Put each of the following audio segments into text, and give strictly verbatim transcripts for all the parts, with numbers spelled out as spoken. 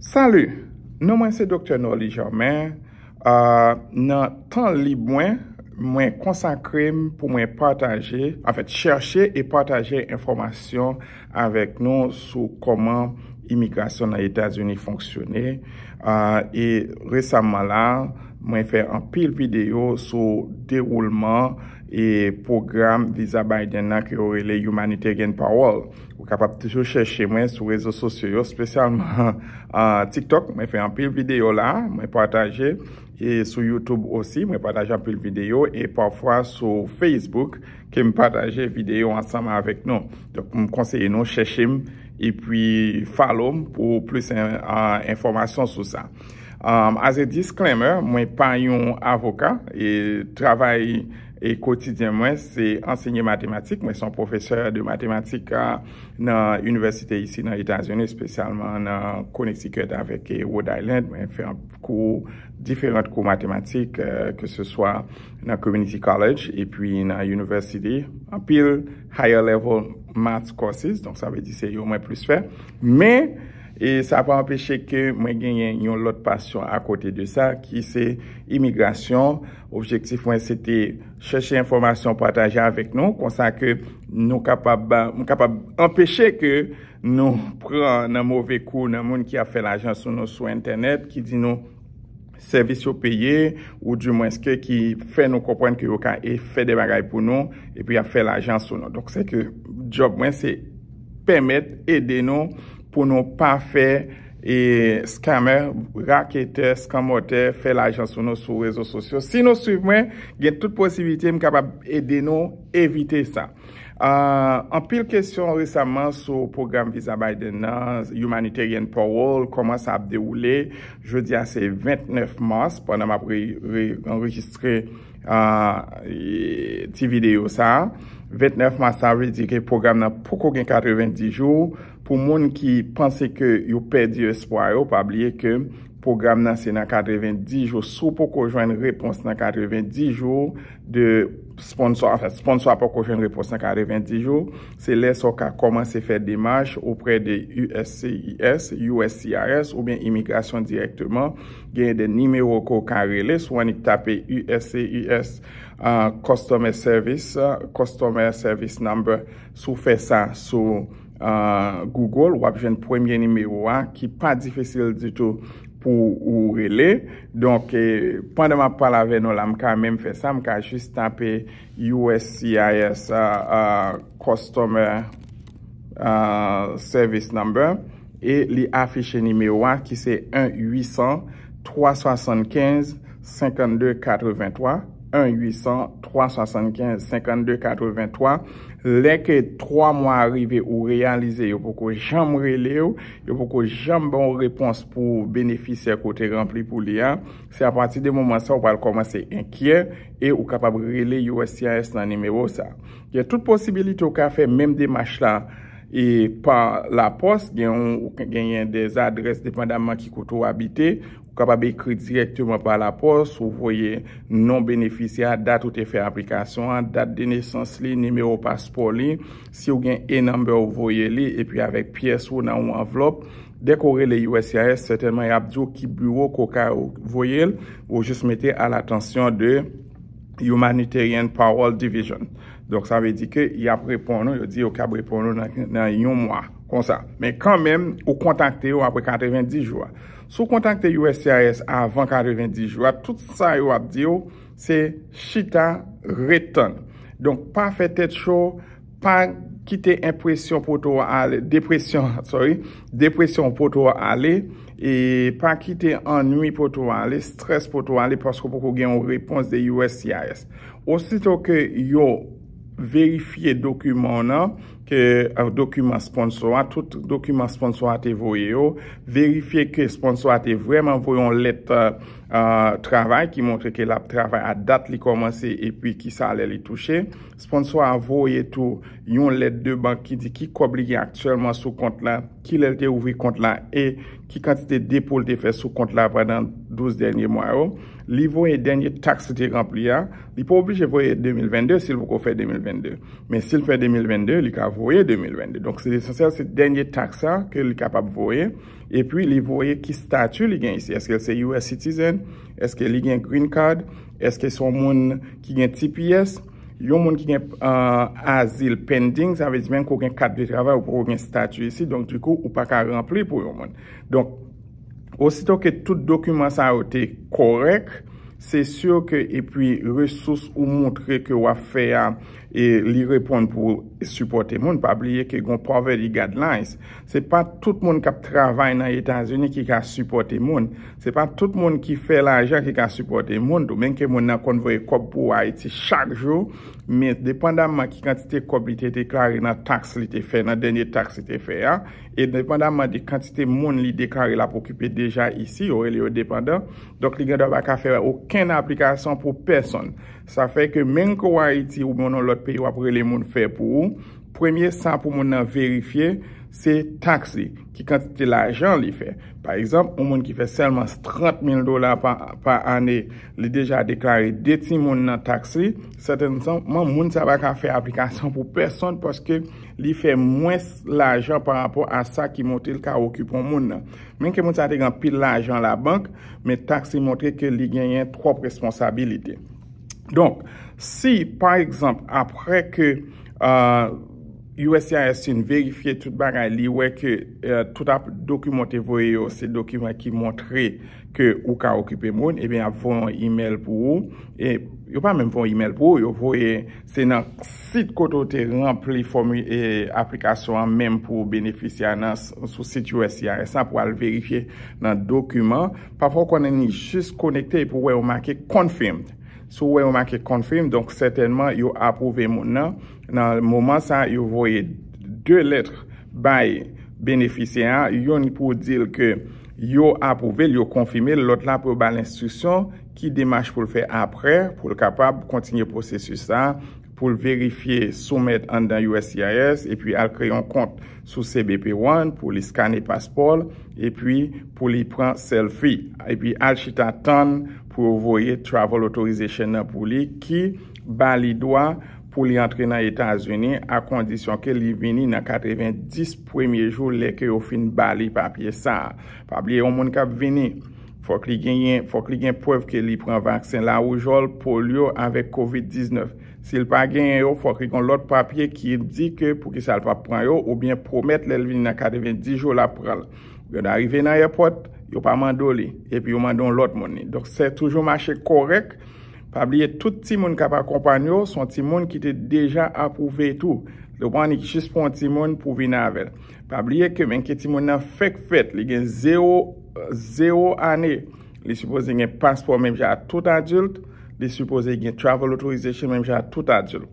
Salut, non mwen se Doktè Norly Germain. Ah, nan tan lib mwen, mwen konsakre m pou mwen pataje, anfèt, chèche e pataje enfòmasyon avèk nou sou kòman imigrasyon nan Etazini fonksyone. Ah, e resaman la, mwen fè anpil videyo sou dewoulman e pwogram viza Biden nan ke yo rele Humanitarian Parole. Ou kapab toujou chèche mwen sou rezo sosyo yo, espesyalman ah, TikTok. Mwen fè anpil videyo la, mwen pataje. E sou YouTube osi, mwen pataje anpil videyo. E pafwa sou Facebook, ke m pataje videyo ansanm avèk nou. Donk, m konseye nou chèche m epi follow m pou plis en- ah, enfòmasyon sou sa. Um, as a disclaimer, mwen pa yon avoka. E travay e kotidyen mwen se ansenye matematik. Mwen se yon pwofesè de matematik ah, nan inivèsite isi nan Etazini, espesyalman nan Connecticut avèk eh, Rhode Island. Mwen fè an kou, diferan kou matematik, eh, ke se swa nan community college epi nan university. Anpil higher level math courses, donk sa vle di se yo mwen plis fè. Men, e sa pa anpeche ke mwen genyen yon lòt pasyon akote de sa, ki se imigrasyon. Objektif mwen se te chèche enfòmasyon, pataje avèk nou, konsa ke nou kapab, m kapab anpeche ke nou pran nan move kou nan moun ki ap fè lajan sou nou sou entènèt, ki di nou sèvis yo peye, ou dimwens ke ki fè nou konprann ke yo ka e fè de bagay pou nou, epi y ap fè lajan sou nou. Donk, se ke djòb mwen se pèmèt ede nou pou nou pa fè e scammer, raketè, skanmòtè fè lajan sou nou sou rezo sosyo. Si nou swiv mwen, gen tout posibilite m kapab ede nou evite sa. Ah, anpil kesyon resaman sou pwogram viza Biden nan, Humanitarian Parole, kòman sa ap dewoule. Jodi a se vennèf mas, pandan m ap re- re- anrejistre ah, e, ti videyo sa a. Vennèf mas, sa vle di ke pwogram nan poko gen katrevenndis jou. Pou moun ki panse ke yo pèdi espwa yo, pa bliye ke pwogram nan se nan katrevenndis jou. Si w poko jwenn repons nan katrevenndis jou de sponsor, anfèt, sponsor a poko jwenn repons nan katrevenndis jou, se lè sa w ka kòmanse fè demach oprè de U S C I S, U S C I S oubyen imigrasyon dirèkteman. Genyen de nimewo ke w ka rele. Si w annik tape U S C I S, ah, Customer Service, ah, Customer Service Number, si w fè sa sou ah, Google, w ap jwenn premye nimewo a ki pa difisil ditou pou ou rele. Donk, eh, pandan m ap pale avè nou la, m ka menm fè sa, m ka jis tape U S C I S ah, ah, Customer ah, Service Number e li afiche nimewo a ki se en uit san twa swasannkenz senkannde katrevenntwa, en uit san twa swasannkenz senkannde katrevenntwa. Lè ke twa mwa a rive, ou reyalize yo poko janm rele w, yo poko janm ba w repons pou benefisyè ke w te ranpli pou li a, se apati de moman sa a ou pral kòmanse enkyè e ou kapab rele U S C I S nan nimewo sa a. Gen tout posibilite ou ka fè menm demach la e pa lapòs, gen yon, ou genyen de adrès depandamman ki kote w abite, ou kapab ekri dirèkteman pa lapòs, ou voye non benefisyè a, dat ou te fè aplikasyon an, dat de nesans li, nimewo paspò li. Si w gen e number, ou voye li, epi avèk pyès ou nan yon anvlòp. Dèke w rele U S C I S, sètènman y ap di w ki biwo ke w ka voye l, ou jis mete à l'attention de Humanitarian Parole Division. Donk, sa vle di ke y ap reponn ou, yo di yo kab reponn ou nan, nan yon mwa, konsa. Men kanmenm, ou kontakte yo apre katrevenndis jou a. Si w kontakte U S C I S avan katrevenndis jou a, tout sa yo ap di w, se chita, ret tann. Donk, pa fè tèt cho, pa kite enpresyon pote w ale, depresyon, sorry, depresyon pote w ale, e pa kite annwi pote w ale, estrès pote w ale, paske w poko gen yon repons de U S C I S. Osito ke yo verifye dokiman w nan, ke, eh, dokiman sponsor a, tout dokiman sponsor a te voye yo, verifye ke sponsor a te vrèman voye yon lèt, eh, eh, travay ki montre ke l ap travay a dat li kòmanse epi ki salè li touche. Sponsor a voye tou yon lèt de bank ki di ki kòb li gen aktyèlman sou kont la, kilè l te ouvri kont la e ki kantite depo l te fè sou kont la pandan douz dènye mwa yo. Li voye dènye taks li te ranpli a. Li pa oblije voye de mil vennde si l poko fè de mil vennde. Men si l fè de mil vennde, li ka voye de mil vennde. Donk, se lesansyèl, se dènye taks la ke li kapab voye. Epi, li voye ki stati li gen isi. Èske l se U S citizen? Èske li gen green card? Èske se yon moun ki gen T P S? Yon moun ki gen uh, azil pending, sa vle di menm ke w gen kat de travay, ou poko gen stati isi, donk dikou, ou pa ka ranpli pou yon moun. Donk, osito ke tout dokiman sa yo te kòrèk, se si ke epi resous ou montre ke w ap fè a, e li reponn pou sipòte moun. Pa bliye ke gen poverty guidelines. Se pa tout moun k ap travay nan Etazini ki ka sipòte moun. Se pa tout moun ki fè lajan ki ka sipòte moun tou. Menm ke moun nan konn voye kòb pou Ayiti chak jou, men depandamman ki kantite kòb li te deklare nan taks li te fè, nan dènye taks li te fè a, e depandamman de kantite moun li deklare l ap okipe deja isi, yo rele yo depandan, donk li gen dwa pa ka fè okenn aplikasyon pou pèsonn. Sa fè ke menm ke w Ayiti oubyen w nan lòt peyi, w ap rele moun fè pou ou, premye sa pou moun nan verifye, se taks li, ki kantite lajan li fè. Pa egzanp, yon moun ki fè sèlman trant mil dola pa, pa ane, li deja deklare de timoun nan taks li, sètènman, moun sa pa ka fè aplikasyon pou pèsonn paske li fè mwens lajan pa rapò a sa ki montre l ka okipe yon moun nan. Menm ke moun sa te gen anpil lajan labank, men taks li montre ke li genyen twòp responsabilite. Donk, si, pa egzanp, apre ke uh, U S C I S fin verifye tout bagay, li wè ke uh, tout ap, dokiman te voye yo, se dokiman ki montre ke ou ka okipe moun, ebyen, ap voye yon imèl pou ou. E yo pa menm voye yon imèl pou ou, yo voye, se nan sit kote ou te ranpli fòmi e aplikasyon an menm pou benefisye a nan, sou sit U S C I S la pou al verifye nan dokiman. Pafwa ou konnen li jis konekte epi ou wè yo make confirmed. Si w wè yo make confirm, donk sètènman yo apwouve moun nan. Nan moman sa, yo voye de lèt bay benefisyè a, youn pou di l ke yo apwouve l, yo konfime l, lòt la pou yo ba l enstriksyon ki demach pou l fè apre, pou l kapab kontinye pwosesis sa, pou l verifye, soumèt anndan U S C I S, epi al kreye yon kont sou C B P One pou li skane paspò l, epi pou li pran selfie, epi al chita tann pou yo voye travel authorization nan pou li, ki ba li dwa pou li antre nan Etazini, a kondisyon ke li vini nan katrevenndis premye jou lè ke yo fin ba li papye sa a. Pa bliye, yon moun k ap vini, fòk li genyen, fòk li gen prèv ke li pran vaksen lawoujòl, polyo avèk kovid diznèf. Si l pa genyen yo, fòk li gen lòt papye ki di ke poukisa l p ap pran yo, oubyen pwomèt lè l vini nan katrevenndis jou l ap pran l. Yo nan rive nan èpòt, yo pa mande w li, epi yo mande yon lòt moun li. Donk, se toujou mache kòrèk. Pa bliye, tout timoun k ap akonpanye w, se yon timoun ki te deja apwouve tou. Yo pran li jis pou yon timoun pou vin avè l. Pa bliye ke menm ke timoun nan fèk fèt, li gen zewo, zewo ane, li sipoze gen paspò menm jan ak tout adilt, li sipoze gen travel authorization menm jan ak tout adilt.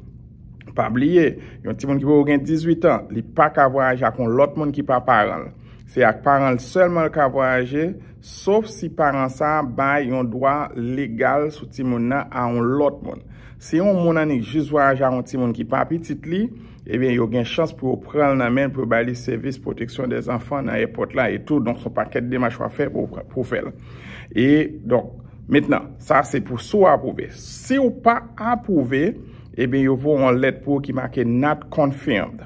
Pa bliye, yon timoun ki poko gen dizuit an, li pa ka vwayaje ak yon lòt moun ki pa paran l. Se ak paran l sèlman l ka vwayaje, sof si paran sa a bay yon dwa legal sou timoun nan a yon lòt moun. Si yon moun annik jis vwayaje a yon timoun ki pa pitit li, ebyen, yo gen chans pou yo pran l nan men l, pou yo bay li sèvis pwoteksyon dèzanfan nan èpòt la e tou. Donk, se yon pakèt demach w ap fè pou, pou w fè l. E, donk, mentnan, sa se pou si w apwouve. Si w pa apwouve, ebyen, yo voye yon lèt pou ou ki make not confirmed.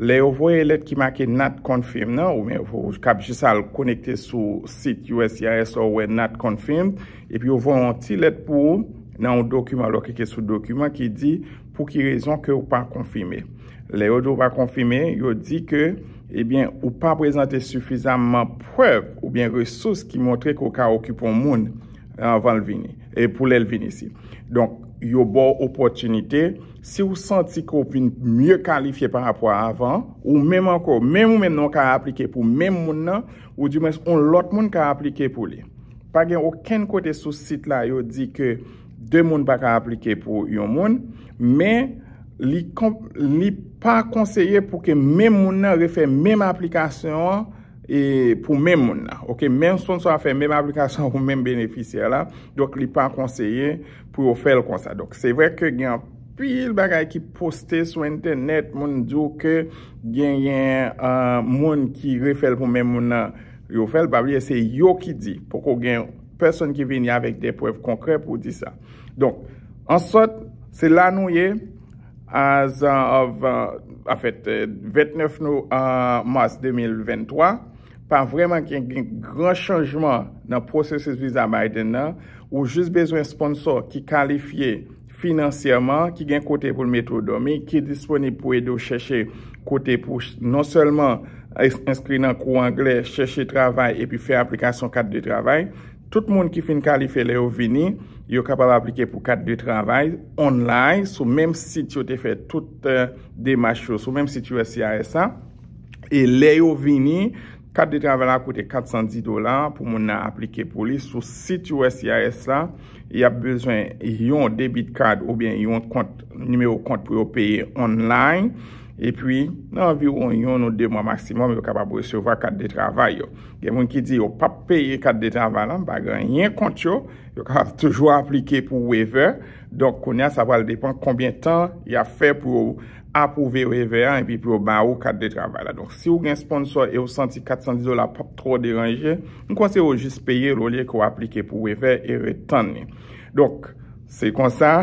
Lè yo voye lèt ki make not confirmed nan, oubyen ou k ap jis al konekte sou sit U S C I S la, ou wè not confirmed, epi yo voye yon ti lèt pou ou nan yon dokiman, lè w klike sou dokiman ki di pou ki rezon ke ou pa konfime. Lè yo di ou pa konfime, yo di ke, ebyen, ou pa prezante sifizamman prèv oubyen resous ki montre ke ou ka okipe yon moun anvan l vini, e pou lè l vin isi. Donk, yo ba w opòtinite, si w santi ke w vin mye kalifye pa rapò a avan, ou menm ankò, menm ou menm nan w ka aplike pou menm moun nan, oudimwens yon lòt moun ka aplike pou li. Pa gen okenn kote sou sit la yo di ke de moun pa ka aplike pou yon moun, men li, li pa konseye pou ke menm moun nan refè menm aplikasyon an e pou menm moun nan. Oke, menm sponsor a fè menm aplikasyon pou menm benefisyè la. Donk, li pa konseye pou yo fè l konsa. Donk, se vre ke gen anpil bagay ki poste sou entènèt, moun di w ke genyen uh, moun ki refè l pou menm moun nan, yo fè l. Pa bliye, se yo ki di. Poko gen pèsonn ki vini avèk de prèv konkrè pou di sa. Donk, ansòt, se la nou ye, as uh, of uh, Anfèt, vennèf mas de mil venntwa, pa vrèman gen, gen gran chanjman nan pwosesis viza Biden nan. Ou jis bezwen sponsò ki kalifye finansyèman, ki gen kote pou l mete w dòmi, ki disponib pou ede w chèche kote pou non sèlman enskri nan kou anglè, chèche travay epi fè aplikasyon kat de travay. Tout moun ki fin kalifye, lè yo vini, yo kapab aplike pou kat de travay online sou menm sit yo te fè tout demach yo, sou menm sit U S C I S la. E lè yo vini, kat de travay la koute kat san dis dola pou moun nan aplike pou li sou sit U S C I S la. Y ap bezwen yon debit card oubyen yon kont, nimewo kont pou yo peye online. Epi, nan anviwon yon ou de mwa maksimòm, yo kapab resevwa kat de travay yo. Gen moun ki di yo p ap peye kat de travay la, pa gen anyen kont yo, yo kapab toujou aplike pou waiver. Donk, kounye a, sa pral depann konbyen tan y ap fè pou yo apwouve waiver an epi pou yo ba ou kat de travay la. Donk, si w gen sponsò e w santi kat san dis dola p ap twò deranje, m konseye w jis peye l olye ke w aplike pou waiver e ret tann li. Donk, se konsa,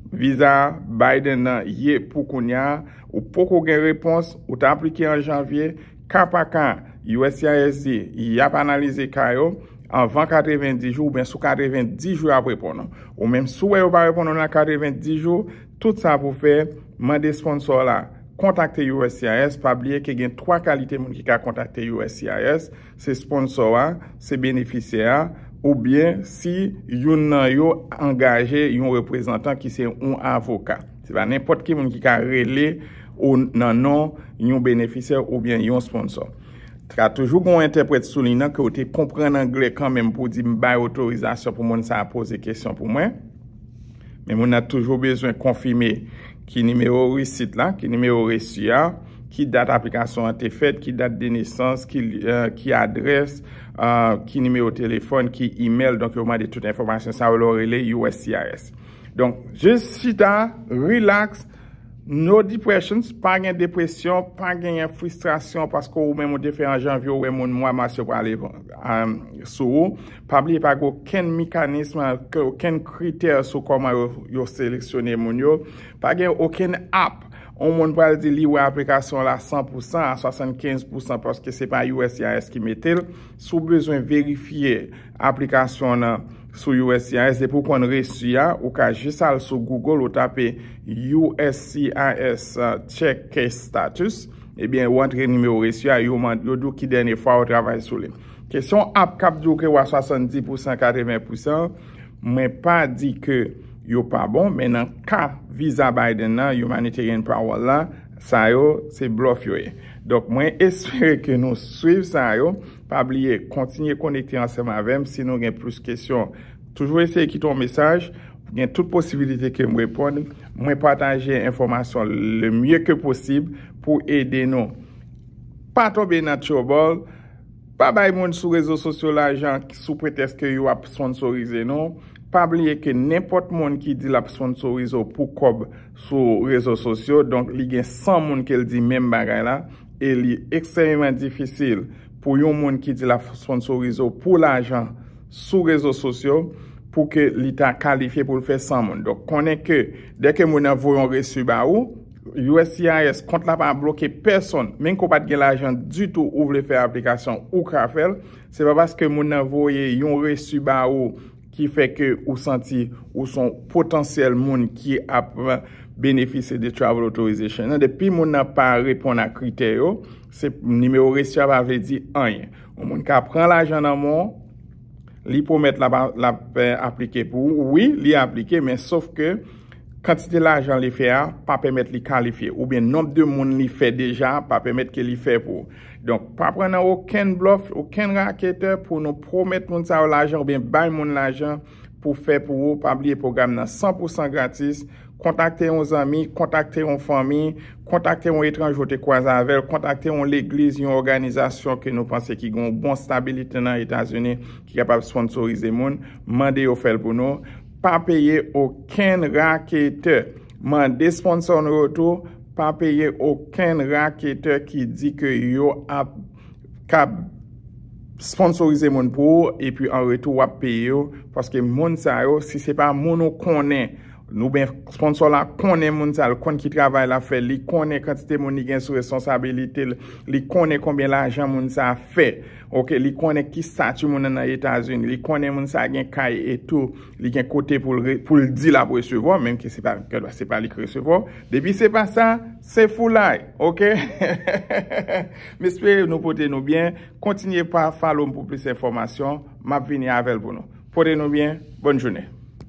viza Biden nan ye pou kounye a. Ou poko gen repons, ou t aplike an janvye, ka pa ka, U S C I S di y ap analize ka yo anvan katrevenndis jou, oubyen sou katrevenndis jou y ap reponn ou. Ou menm si w wè yo pa reponn ou nan katrevenndis jou, tout sa pou fè, mande sponsò la kontakte U S C I S. Pa bliye ke gen twa kalite moun ki ka kontakte U S C I S, se sponsò a, se benefisyè a, oubyen si youn nan yo angaje yon reprezantan ki se yon avoka. Se pa nenpòt ki moun ki ka rele ou nan non yon benefisyè oubyen yon sponsò. Ka toujou gen yon entèprèt sou liy nan ke w te konprann anglè kanmenm pou w di m bay otorizasyon pou moun sa a poze kesyon pou mwen. Men moun nan toujou bezwen konfime ki nimewo risit la, ki nimewo resi a, ki dat aplikasyon an te fèt, ki dat de nesans, ki, eh, ki adrès, ah, ki nimewo telefòn, ki imèl. Donk, yo mande tout enfòmasyon sa yo lè w rele U S C I S. Donk, jis chita, relax, no depressions, pa gen depresyon, pa genyen fristrasyon paske ou menm ou te fè an janvye, ou wè moun mwa mas yo prale, um, sou ou. Pa bliye, pa gen okenn mekanism, okenn kritè sou kòman yo, yo seleksyone moun yo. Pa gen okenn app. Yon moun pral di li wè aplikasyon la san pou san a swasannkenz pou san paske se pa U S C I S ki mete l. Si w bezwen verifye aplikasyon nan sou U S C I S, depi w konn resi a, ou ka jis al sou Google, ou tape U S C I S, uh, check case status. Ebyen, ou antre nimewo resi a, yo mande, yo di w ki dènye fwa ou travay sou li. Kesyon app k ap di w ke w a swasanndis pou san, katreven pou san, mwen pa di ke yo pa bon, men nan ka viza Biden nan, humanitarian parole la, sa yo, se blòf yo ye. Donk, mwen espere ke nou swiv sa yo. Pa bliye, kontinye konekte ansanm avè m. Si nou gen plis kesyon, toujou eseye kite yon mesaj. Gen tout posibilite ke m reponn. Mwen pataje enfòmasyon le mieux que possible pou ede nou. Pa tonbe nan trouble. Pa bay moun sou rezo sosyo lajan sou pretèks ke yo ap sponsorize nou. Pa bliye ke nenpòt moun ki di l ap sponsorize w pou kòb sou rezo sosyo, donk li gen san moun ke l di menm bagay la, e li ekstrèmeman difisil pou yon moun ki di l ap sponsorize w pou lajan sou rezo sosyo pou ke li ta kalifye pou l fè san moun. Donk, konnen ke dèke moun nan voye yon resi ba ou, U S C I S, kont la pa bloke pèsonn, menm ke w pa t gen lajan ditou, ou vle fè aplikasyon, ou ka fè l. Se pa paske moun nan voye yon resi ba ou ki fè ke ou santi ou se yon potansyèl moun ki ap benefisye de travel authorization nan. Depi moun nan pa reponn a kritè yo, se nimewo resi a pa vle di anyen. Yon moun ka pran lajan nan men w, li pwomèt l ap, l ap, eh, aplike pou ou. Wi, li aplike, men sof ke kantite lajan li fè a pa pèmèt li kalifye, oubyen nonb de moun li fè deja pa pèmèt ke li fè pou ou. Donk, pa pran nan okenn blòf, okenn raketè pou nou pwomèt moun sa yo lajan oubyen bay moun lajan pou fè pou ou. Pa bliye pwogram nan san pou san gratis. Kontakte yon zanmi, kontakte yon fanmi, kontakte yon etranje ou te kwaze avè l, kontakte yon legliz, yon òganizasyon ke nou panse ki gen yon bon stabilite nan Etazini, ki kapab sponsorize moun, mande yo fè l pou nou. Pa peye okenn raketè. Mande sponsò nou yo tou, pa peye okenn raketè ki di ke yo ap, k ap sponsorize moun pou ou, epi an retou w ap peye yo, paske moun sa yo, si se pa moun ou konnen, Nou ben sponsor la konnen moun sa, l konn ki travay la fè, li konnen kantite moun li gen sou responsabilite l, li konnen konbyen lajan moun sa fè. Ok, li konnen ki stati moun nan nan Etazini, li konnen moun sa gen kay e tou, li gen kote pou l re- pou l di l ap resevwa, menm ke se pa ke se pa li ki resevwa. Depi se pa sa, se foulay, ok? M espere nou pote nou byen. Kontinye pa follow m pou plis enfòmasyon. M ap vini avè l pou nou. Pote nou byen. Bòn jounen.